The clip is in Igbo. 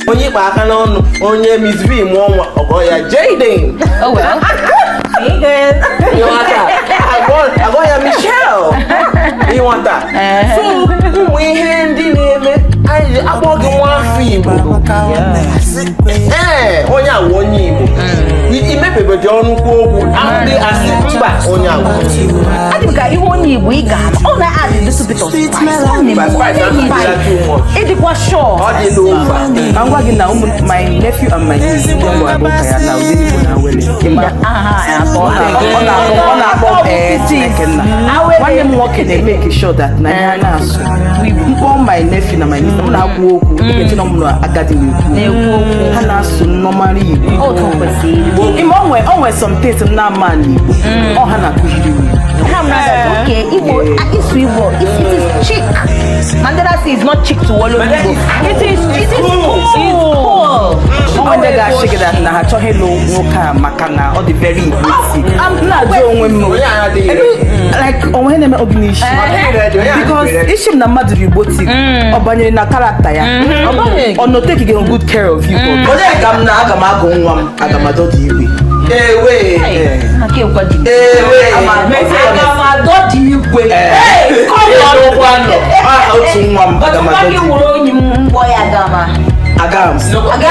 Onye ịkpa aka n'ọnụ, onye Miss V mụọ nwa, ọgọ ya Jaden. Oh well. Ịghọta? Agọ ya Michelle. Ịghọta? So ụmụ ihe ndị na-eme anyị ji akpọ gị nwa afọ Igbo. Asị, ee, onye awụ onye Igbo. Imepebedi ọnụ kwuo okwu, ndị asị mba, onye awụ onye Igbo. Adị m ka ihe onye Igbo ị ga-ama, ọ na-add a little bit of spice. Ọ na-eme But spice ọ na-enye adịla too much. Ịdịkwa sure. Ọ dịla over. Ka m gwa gị na ụmụ my nephew and my niece, ndị ọgbọ abụọ ka ya na ụdị Igbo na awele. Ịma? Aha atọ. Ọ na-akpọ ee, Chineke nna. Nwanne m nwoke na-emeke sure that na ihe a na-asụ mkpọ my nephew na my niece m na-akwu okwu eche na m na agadi na-ekwu. Na-ekwu okwu. Ha na-asụ normal Igbo. Otu o kwesịrị ịdị. Ime onwe some things m na-ama n'Igbo, ọ ha na-akụziri m. Ha mara that okay, Igbo, ịsụ Igbo, it is chic. Mandela say it's not chic to wallow But Igbo. It is cool. It's cool. Onwe ndị ga-achị gị that na ha achọghị ịlụ nwoke a maka na ọ dị very Igbo. M na-ajụ onwe m, Onye a adịghị like, onwe na-eme obi n'isi. Ọ dịghị ready, onye a because adịghị ready. isi m na mmadụ dị Igbo tik, ọ banyere na character ya, ọ no take good care of you. Onye ka m na aga m agụ nwa m, aga m adọ dị igwe. Ewe. Aka ekwa dị. Ewe. Aga m adọ dị igwe. Ịlụkwanụ. Aha otu nwa m, aga m Nwa adọ gị dị igwe. wụrụ onyi m mgbọ ya gama. Aga m Aga.